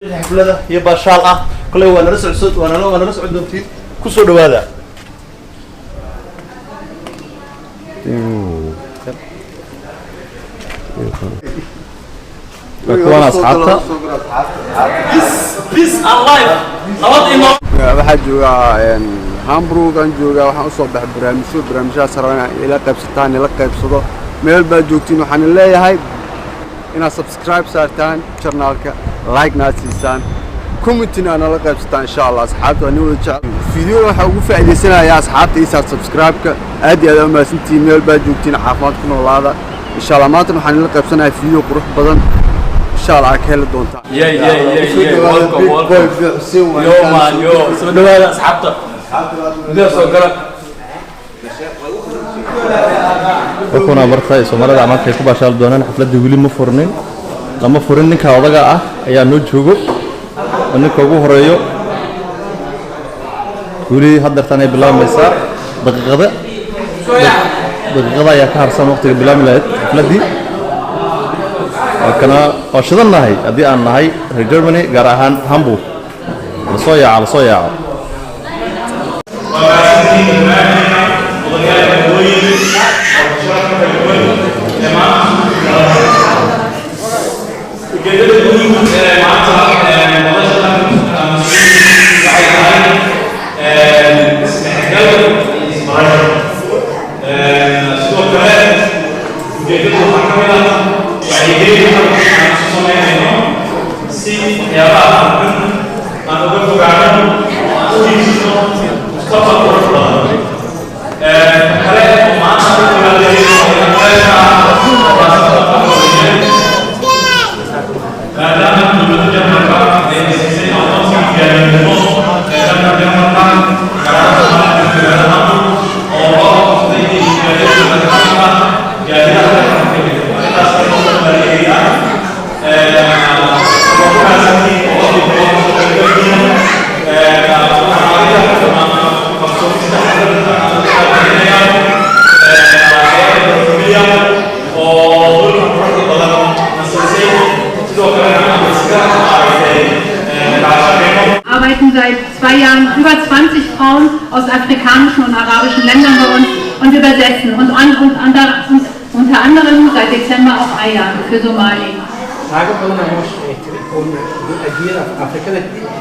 Xaflada iyo baashaal ah koley waa nala socon doontiin. Kusoo dhawaada. Waa kuwan asxaabta. Peace and life, nabad ino. Waxaa joogaa Hamburg aan joogaa. Waxaan usoo baxay barnaamijyo, barnaamijyahaas rabaa inaan ila qaybsataan, ila qaybsado. Meel baad joogtiin, waxaan leeyahay inaad subscribe saartaan channelka, like-na aad siisaan, commentina aad nala qaybsataan, insha Allah. Asxaabta waa nin wada jecel. Video waxaa ugu faa'iidaysanayaa asxaabta isaar subscribe-ka. Aad iyo aad u mahadsantihiin. Meel baad joogtiin, caafimaad ku noolaada, insha Allah. Maantana waxaan ila qaybsanayaa video qurux badan, insha Allah, aad ka heli doontaan. Yeah, welcome, welcome. Yo man, yo, soo dhawaada asxaabta, gudaha soo gala. Kuna marta ay Soomaalida maanta ay ku baashaal doonaan. Xafladda weli ma furnin, lama furin. Ninka odaga ah ayaa noo joogo oo ninka ugu horeeyo. Weli haddeertaan ay bilaabmaysaa, daqiiqada daqiiqada ayaa ka harsan waqtiga bilaabmi lahayd xafladdii. Waa kana, waa shidannahay haddii aan nahay reer Germany, gaar ahaan Hamburg. Lasoo yaaco, lasoo yaaco. Waa mahadsantihiin dhammaantiina, odayaal, hooyin, sharafka kala duwan ee maanta. Ujeedada guud ee maanta madashan waxay tahay isdhexgal iyo isbarasho. Sidoo kale ujeedadu waxaa ka mid ah wacyigelin aan isu samaynayno si waxyaabaha xun aan uga fogaano oo aan u hiigsano mustaqbal qurux badan. Kale oo maanta ku timaadeen munaasabada, maadaama dowladda Jarmalka ay siisay aqoonsiga jaaliyadnimo ee dalka Jarmalka, gaar ahaan Soomaalida magaalada Hamburg, oo loo aqoonsaday inay jaaliyadda ka mid ah jaaliyadaha dalka. Arrintaas ayaan u dabaaldegayaa. Waa ku mahadsantihiin boqolkiiba boqol soo qaybgalkiina. Waxaan ama qabsoomista xafladda aan uga qaybgalinayaa hay'adda Pro Familia oo dhulka quruxda badan na siisay, sidoo kalena aan iska maaragtay kaashanayno. Arbeiten seit 2 Jahren über 20 Frauen aus afrikanischen und arabischen Ländern bei uns und übersetzen und, an, und, und unter anderem seit Dezember auch Ayaan für Somali. Naago badan ayaa noo shaqeeya tiri oo adduunyada Afrikada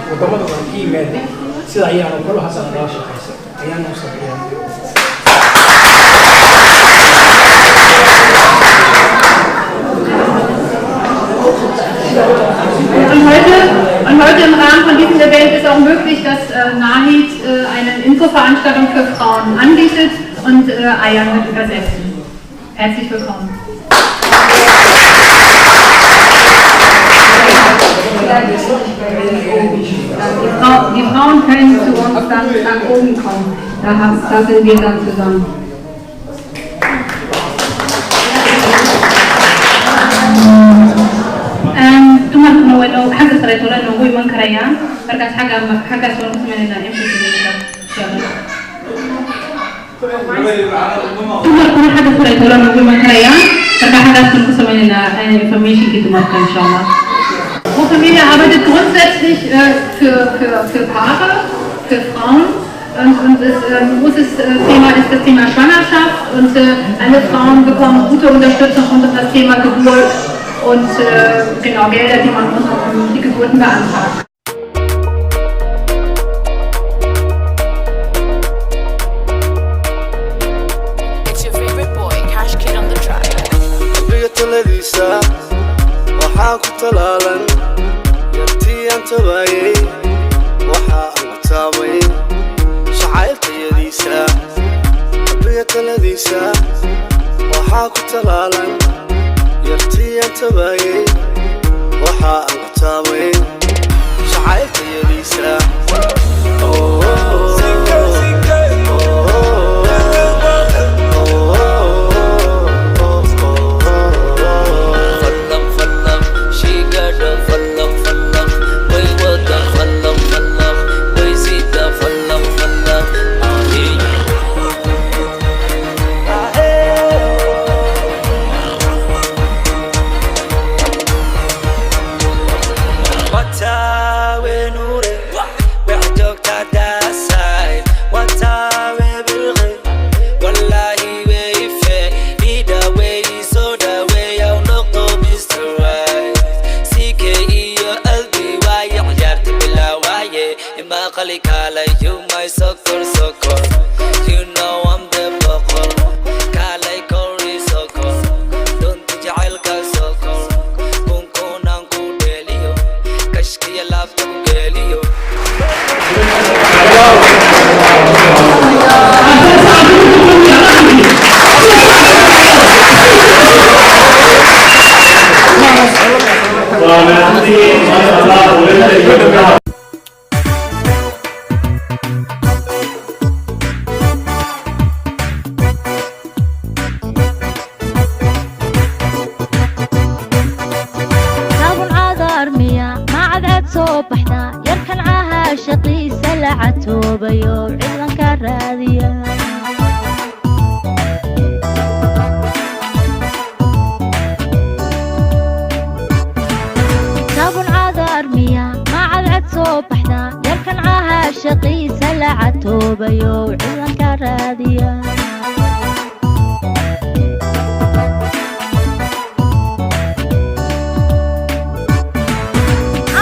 wadamada badan ka yimaaday, sida ayaanu kalo haddana nala shaqeysa ayaa noo sameeyaa. Und heute im Rahmen von diesem Event ist auch möglich, dass Nahid eine Infoveranstaltung für Frauen anbietet und Ayaan wird übersetzen. Herzlich willkommen. Die Frauen können zu uns dann nach oben kommen. Da sind wir dann zusammen. Dumarkuna way noo xagga sare tole noogu iman karayaan, markaas xagga xaggaas waan ku sameynaynaa info, insha Allah. Dumarkuna xagga sare tole noogu iman karayaan, marka xaggaas waan ku sameynaynaa informationkii dumarka, insha Allah. Pro Familia arbeitet grundsätzlich für Paare, für Frauen und das großes Thema ist das Thema Schwangerschaft und alle Frauen bekommen gute Unterstützung rund um das Thema Geburt und genau, Gelder, die man rund um die Geburten beantragt. It's your favorite boy, Cash Kid on the track. Qalbiga taladiisa waxaa ku talaalan yartii aan tabaayay, waxa aan ku taabay jacayltayadiisa. Qalbiga taladiisa waxaa ku talaalan yartii aan tabaayay, waxa aan ku taabay jacayltayadiisa. Oh, oh, oh, oh, oh. Fallam fallam, she got a fallam fallam, way wada fallam fallam, way sita fallam fallam, ah hey. Qali kaalay, you my sokor sokor. You know I'm the boqor. Kaalay kori sokor. Doonta jacaylka sokor. Kunkunaan ku dheeliyo. Kashkiya laabta ku geeliyo. Waa mahadsantihiin, maasha Allah, wiilasha iyo gabdhaha. Sabun cadaarmiya ma cadcad soo baxda yarkan cahaa shaqiisa la catoobayo ciidanka raadiya. Sabun cadaarmiya ma cadcad soo baxda yarkan cahaa shaqiisa la catoobayo ciidanka raadiya.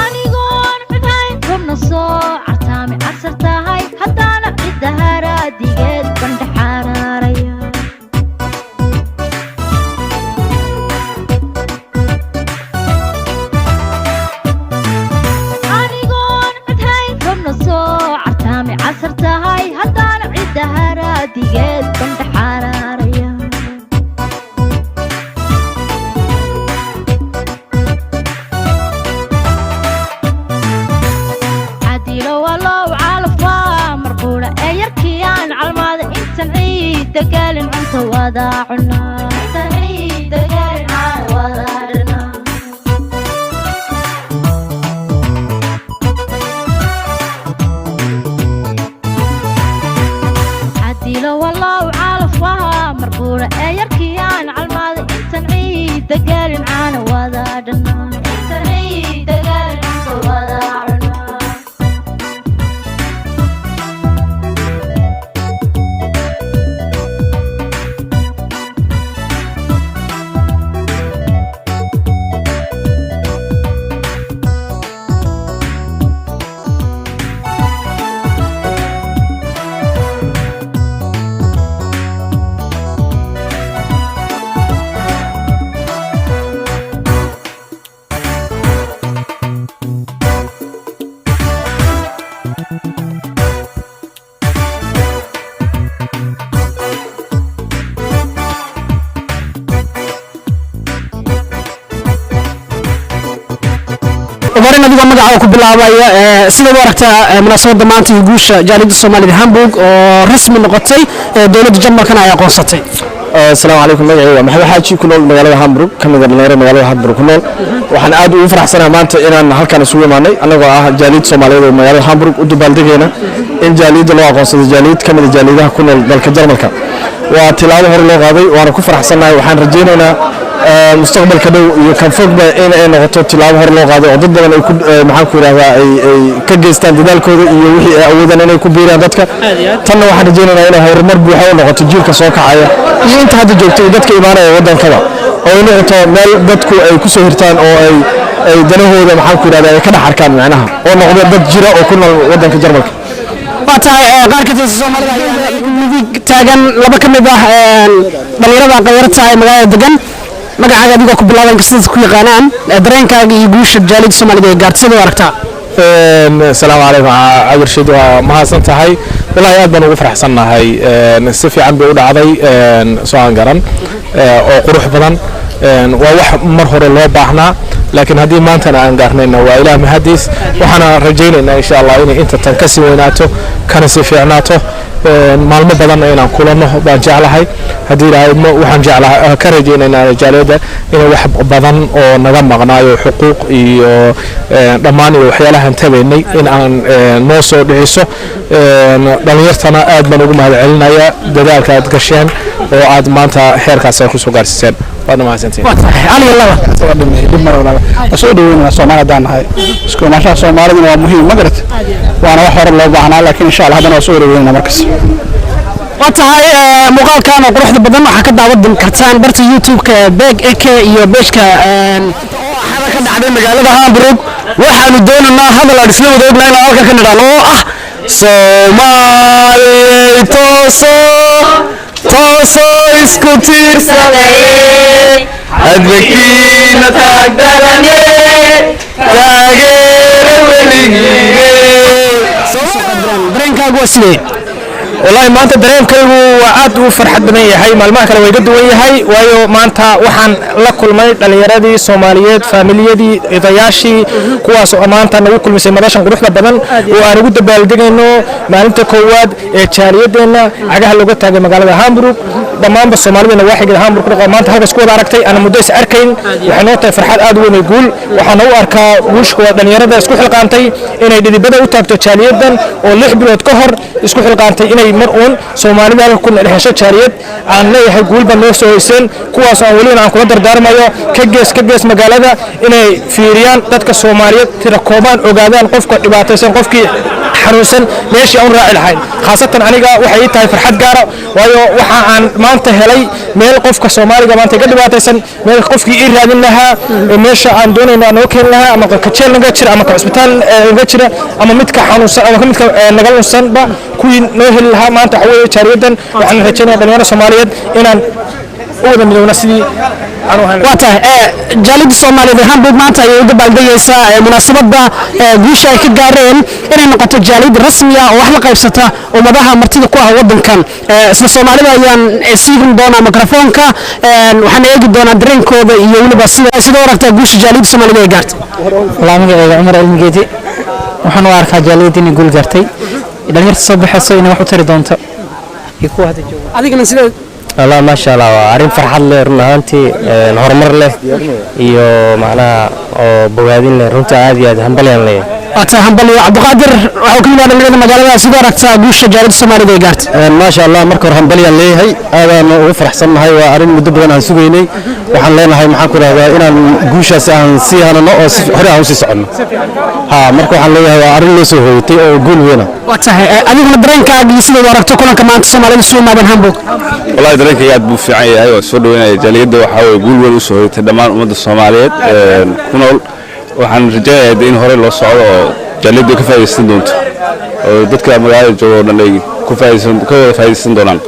Anigoon cudhayn rubna soo cartaami casar tahay haddaana cidda haraadigeed bandhaxaaraaraya. Anigoon cudhayn rubna soo cartaami casar tahay haddaana cidda haraadigeed bandhaxaaraaraya. Cadilo walow calaf waa marquudha ee yarkii aan calmaada intan ciidda gaalin cunta wada cunaa. Intan ciidda gaalin caan wada dhanaa. Cadilo walow calaf waa marquudha ee yarkii aan calmaada intan ciidda gaalin caana wada dhanaa. Intan ciidda gaalin cunta wada cunaa. Ubarin, adigoo magacaaga ku bilaabaya, sida u aragtaa munaasabadda maanta iyo guusha jaaliyadda Soomaalida Hamburg oo rasmi noqotay, dowladda Jarmalkana ay aqoonsatay? Asalaamu calaykum. Magacayga waa Maxamed Xaaji, ku nool magaalada Hamburg, ka mid ah dhalinyarada magaalada Hamburg ku nool. Waxaan aad ugu faraxsanahay maanta inaan halkan isugu imaanay annagoo ah jaaliyad Soomaaliyeed oo magaalada Hamburg u dabaaldegayna in jaaliyadda loo aqoonsado jaaliyad ka mid ah jaaliyadaha ku nool dalka Jarmalka. Waa tilaabo hore loo qaaday, waana ku faraxsanahay. Waxaan rajaynaynaa mustaqbalka dhow iyo kan fogba in ay noqoto tilaabo hore loo qaaday oo dad badan ay ku maxaan ku yidhahdaa ay ka geystaan dadaalkooda iyo wixii ay awoodaan inay ku biiraan dadka. Tanna waxaan rajaynaynaa inay horumar buuxa u noqoto jiilka soo kacaya iyo inta hadda joogta iyo dadka imaanaya waddankaba, oo ay noqoto meel dadku ay ku soo hirtaan oo ay danahooda, maxaan ku yidhahdaa, ay ka dhex arkaan macnaha, oo noqdo dad jira oo ku nool waddanka Jarmalka. Waa tahay. Qaar ka tirsan Soomaalida ayaa midig taagan, laba ka mid ah dhalinyarada aqoonyarta ee magaalada degan. Magacaaga adigoo ku bilaaban, sida ku yaqaanaan, dareenkaaga iyo guusha jaaliyadda Soomaalida ee gaartay, sida u aragtaa? Asalaamu calaykum. Cabdirashiid, waa mahadsan tahay. Wallaahi aad baan ugu faraxsannahay. Si fiican bay u dhacday, soo aan garan oo qurux badan. Waa wax mar hore loo baahnaa, laakiin haddii maantana aan gaarnayna waa Ilaah mahadiis. Waxaana rajaynaynaa insha Allah inay inta tan kasii weynaato kana sii fiicnaato. Maalmo badanna inaan kulanno baan jeclahay haddii Ilaahay idmo. Waxaan jeclahay ka rajaynaynaa jaaliyadda inay wax badan oo naga maqnaayo, xuquuq iyo dhammaan iyo waxyaalahan tabaynay, in aan noo soo dhiciso. Dhalinyartana aad baan ugu mahad celinayaa dadaalka aad gasheen oo aad maanta heerkaas ay kusoo gaarsiiseen. Waadna mahadsantihiin. Waa soo dhaweynaa. Soomaali haddaan nahay, isku imaanshaha Soomaaliduna waa muhiim, ma garat? Waana wax hore loo baahnaa, laakiin insha Allah haddana waa soo dhaweynaa markas. Waa tahay. Muuqaalkan oo quruxda badan waxaa ka daawadan kartaan barta YouTube-ka Beeg Eke iyo beejka ka dhacday magaalada Hamburg. Waxaanu doonaynaa hadal aan isla wada ognahay inaan halkan ka nidhaano oo ah Soomaaliyey, tooso tooso, isku tiirsanaye, hadbakiina taagdarane, taageera weligiine. Dareenkaagu waa sidee? Wallaahi, maanta dareenkaygu waa aad u farxad badan yahay, maalmaha kale waa iga duwan yahay, waayo maanta waxaan la kulmay dhallinyaradii Soomaaliyeed, faamiliyadii, odayaashii, kuwaas oo maanta nagu kulmisay madashan quruxda badan oo aan ugu dabaaldegayno maalinta koowaad ee jaaliyadeenna cagaha looga taagay magaalada Hamburg. Dhammaanba Soomaalidana waaxigeeda Hamburg ku dhaqo maanta halkaas ku wada aragtay ana muddo is arkayn. Waxay noo tahay farxad aad u weyn iyo guul. Waxaana u arkaa guushka waa dhallinyarada isku xilqaantay inay dhidibada u taagto jaaliyadan oo 6 bilood ka hor isku xilqaantay inay mar uun Soomaalida halka ku hesho jaaliyad. Aan leeyahay guul baa noo soo hoyseen, kuwaas aan welina aan kula dardaarmayo ka gees ka gees magaalada inay fiiriyaan dadka Soomaaliyeed, tira koobaan, ogaadaan qofka dhibaataysan, qofkii xanuunsan, meeshii aan u raaci lahayn. Khaasatan aniga waxay ii tahay farxad gaara, waayo waxa aan maanta helay meel qofka Soomaaliga maanta iga dhibaataysan, meel qofkii ii raadin lahaa, meesha aan doonayno aan noo keeni lahaa, ama ka jeel naga jira, ama ka cusbitaal naga jira, ama midka xanuunsan, ama midka naga lunsanba, kuwii noo heli lahaa maanta waxa weeye jaaliyadan. Waxaan rajaynaya dhalinyaro Soomaaliyeed inaan u wada midowna sidii aan u ahaan. Waa tahay, jaaliyadda Soomaaliyeed ee Hamburg maanta ayay u dabaaldegaysaa munaasabadda guusha ay ka gaareen inay noqoto jaaliyad rasmi ah oo wax la qaybsata ummadaha martida ku ah waddankan. Isla Soomaalida ayaan siin doonaa mikrofoonka, waxaan eegi doonaa dareenkooda iyo weliba sida u aragtaa guusha jaaliyadda Soomaalida ay gaartay. Wallaahi, magacayga Cumar Cilmigeedi. Waxaan u arkaa jaaliyadda inay guul gaartay, dhalinyarta soo baxayso inay wax u tari doonto iyo kuwa hadda jooga. Adigana sidee? Allah, maasha Allah, waa arrin farxad leh run ahaantii, horumar leh iyo macnaha oo bogaadin leh runtii. Aad iyo aad hambalyaan leeyahay. Waa tahay, hambalyo. Cabdiqaadir waxuu ka mid yahay dhalinyarada magaalada. Sidoo aragtaa guusha jaaliyadda Soomaalida ay gaartay? Maasha Allah, marka hore hambalyaan leeyahay, aadaan ugu faraxsannahay. Waa arrin muddo badan aan sugaynay. Waxaan leenahay, maxaan ku rahdaa, inaan guushaas aan sii hanano oo si hore aan usii soconno. Ha, marka waxaan leeyahay waa arrin loo soo hooyatay oo guul weyna. Waa tahay, adiguna dareenkaaga iyo sidaad u aragto kulanka maanta Soomaalida soo yimaadeen Hamburg? Wallahi, dareenkayga aad buu fiican yahay, waa soo dhaweynaya jaaliyadda. Waxaa weye guul weyn u soo hoyatay dhammaan ummadda Soomaaliyeed ku nool. Waxaan rajaynayaa in hore loo socdo oo jaaliyaddu ay ka faa'iidaysan doonto oo dadka magaalada jooga oo dhan ay ku faa'iidaysan, ka wada faa'iidaysan doonaan.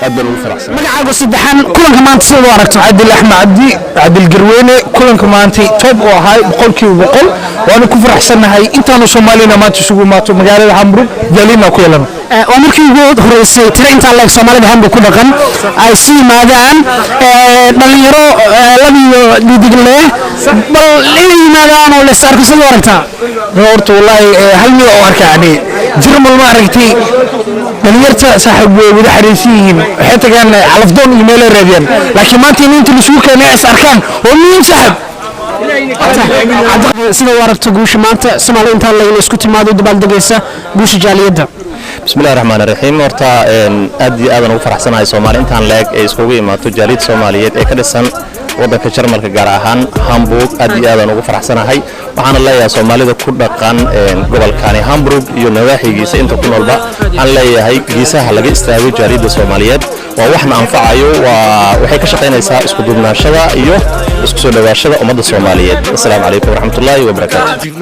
Aad baan ugu faraxsan. Magacaagu saddexan, kulanka maanta sidaad u aragto? Cabdil Axmed Cabdi, Cabdilgarweyne. Kulanka maantay top oo ahay, 100%. Waanu ku faraxsannahay intaanu Soomaalina maanta isugu imaato magaalada Hamburg, jaaliyadna ku yeelano. Waa markii ugu horeysay tiro intaa leeg Soomaalida Hamburg ku dhaqan ay si yimaadaan, dhalinyaro lab iyo dhidig leh, bal inay yimaadaan oo la is arko, sidoo aragtaa? Horta wallaahi, hal mid oo arka yani Jarmal, ma aragtay, dhalinyarta saaxiib way wada xariisan yihiin, waxay tagaan calafdoon iyo meelay raadiyaan, laakiin maanta in inta laisugu keenay is arkaan waa muhiim, saaxiib. Sida u aragto guusha maanta Soomaali intaa leeg isku timaado dabaaldegaysa guusha jaaliyadda? Bismillahi raxmaani raxiim. Horta aad iyo aadaan ugu faraxsanahay Soomaali intaan leeg ay iskugu imaato, jaaliyadda Soomaaliyeed ee ka dhisan waddanka Jarmalka, gaar ahaan Hamburg. Aad iyo aadaan ugu faraxsanahay. Waxaana leeyahay Soomaalida ku dhaqan gobolkani Hamburg iyo nawaaxigiisa inta ku noolba, waxaan leeyahay geesaha laga istaago jaaliyadda Soomaaliyeed. Waa waxna anfacayo, waa waxay ka shaqaynaysaa isku duubnaashada iyo isku soo dhowaashada ummadda Soomaaliyeed. Assalaamu calaykum waraxmatullaahi wabarakaatu.